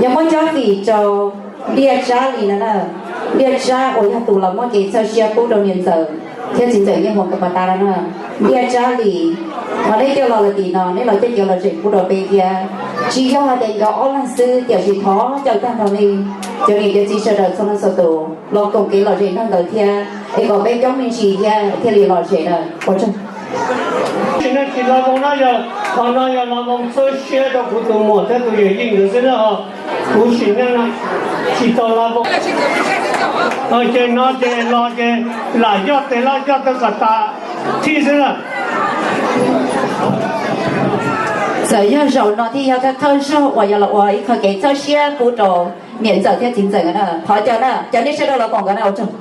Yog muab cob fim rau Ntiaj Tsab Lis no na, Ntiaj Tsab uas yog tus los muab kev txawj siab pub rau niam ntxawm thiab txiv ntxawm Nyiaj Huas nkawd pov tas no na. Ntiaj Tsab Lis, mas neb coj los lawm tim no, neb los coj cov lom zem pub rau peb thiab. Tsis yog hais tias nkawd ob leeg xwb, tiam sis thov caw tag nrho nej cov niam cov txiv sawv daws txhua leej txhua tus los koom kev lom zem nrog nkawd thiab, es kom peb coob me ntsis thiab thiaj li lom zem na. Ua tsaug. Tsis, no tsis Lo Voos no yog, qhov no yog Lo Voos txawj siab rau kuv tus muam thiab tus yawm yij nkawd xwb na. Kuv sim neej no tsis tau Lo Voos. Ces no ces los ces lam yoj tes laj yoj taw kom tas thij xwb na. Txawm yog zaum no thiaj yog thawj zaug uas yog los ua ib qho kev txawj siab pub rau niam ntxawm thiab txiv ntxawm na. Thov caw na, caw nej sawv daws los koom nkawd na, ua tsaug.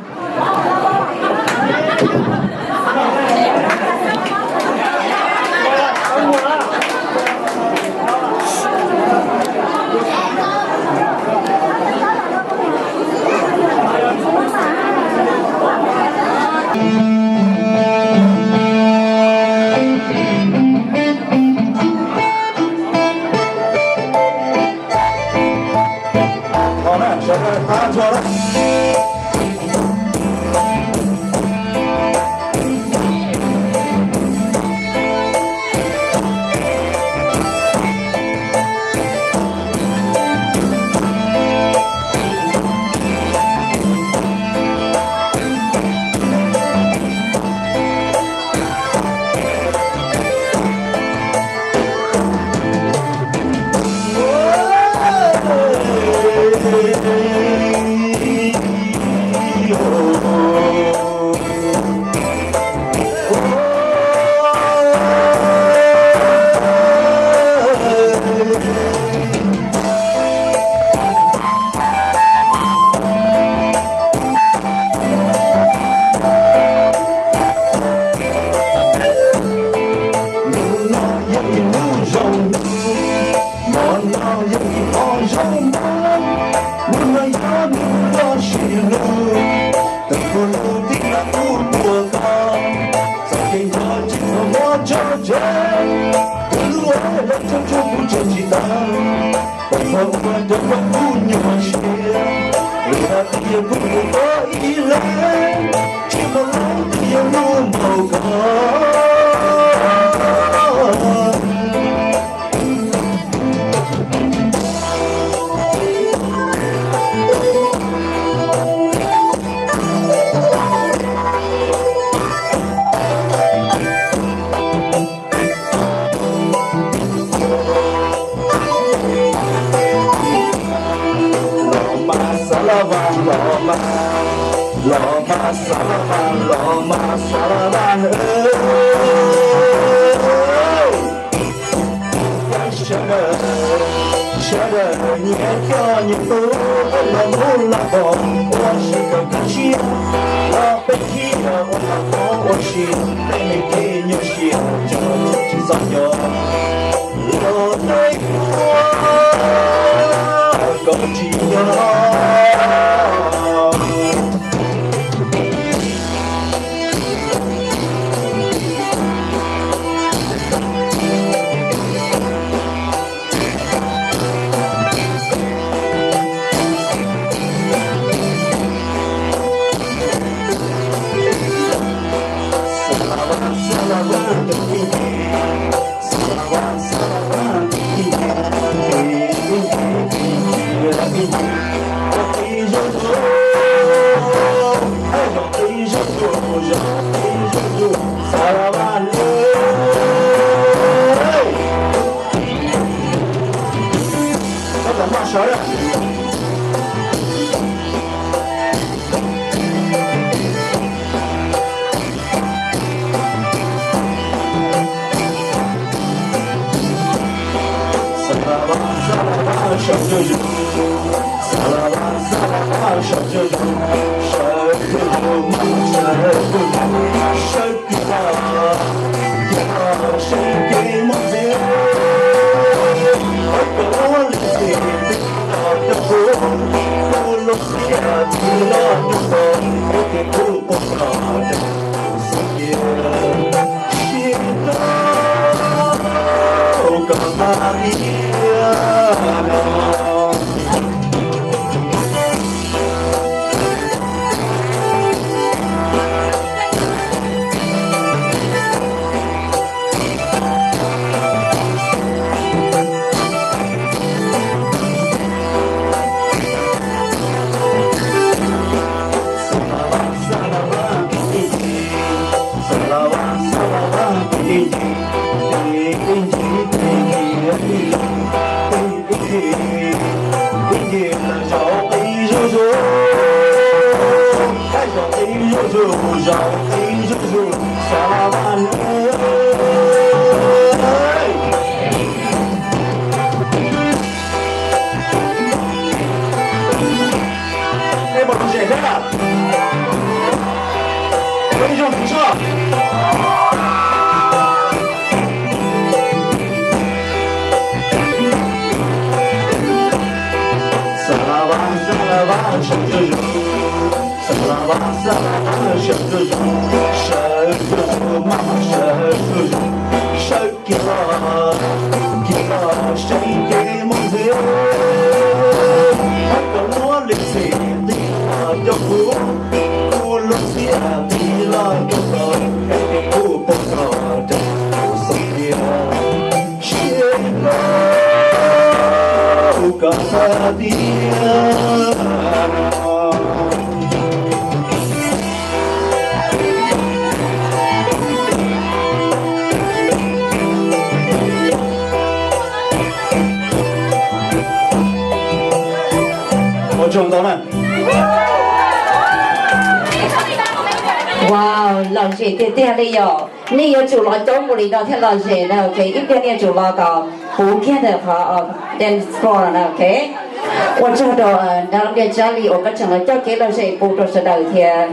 Hnub no yog ib hnub zoo, hmo no yog ib hmo zoo, hnub no yog hnub loj sis lug, tawm kuv lub tij no kuv tuaj tau, txoj kev nco tsis txhob muab tso tseg, kuv lub loj tsuag tsuag kuv tseg tsis tau. Tau txhob muab cov koj kuv nyuaj siab, vim hais tias kuv mus tau ib leeg, tsis muaj leej twg yuav hlub npaum koj. Los mas Xas Las Vas, los mas, los mas Xas Las Vas, los mas Xas Las Vas, sawv daws, sawv daws nyias coj nyias tub los mus los pom, ua si kom kaj siab, los peb thiaj ua tau ua si, tej me kev nyuaj siab tso tsis txog cov los tej ua kom tsis yog. Ib ncig lawm zaum qis zuj zus, zaum qis zuj zus, zaum qis zuj zus, Xas Las Vas nawb. Peb puas lom zem thiab? Peb zoo tsis tshua? Xas Las Vas, Xas Las Vas sawv zuj zus, Xas Las Vas, Xas Las Vas sawv zuj zus, sawv zuj zus, maj mam sawv zuj zus, sawv kiag los, kiag los seb kev mus ntxiv. Hab kom muab lwm txim nqis los rau kuv, kuv lub txiaj nqis los rau koj, kuv pom txog rau kuv xub ntiag. Sib hlub kom tag tiag. Ua tsaug ntau na. Wow, lom zem tiag tiag li yom. Nej yuav tsum los coob mus li no thiaj lom zem na, ok, ib pliag nej yuav tsum los kom puv kiag ntawm qhov dance floor no na, ok. Ua tsaug rau Dab Liaj Tsab Lis uas koj tseem los coj kev lom zem pub rau sawv daws thiab.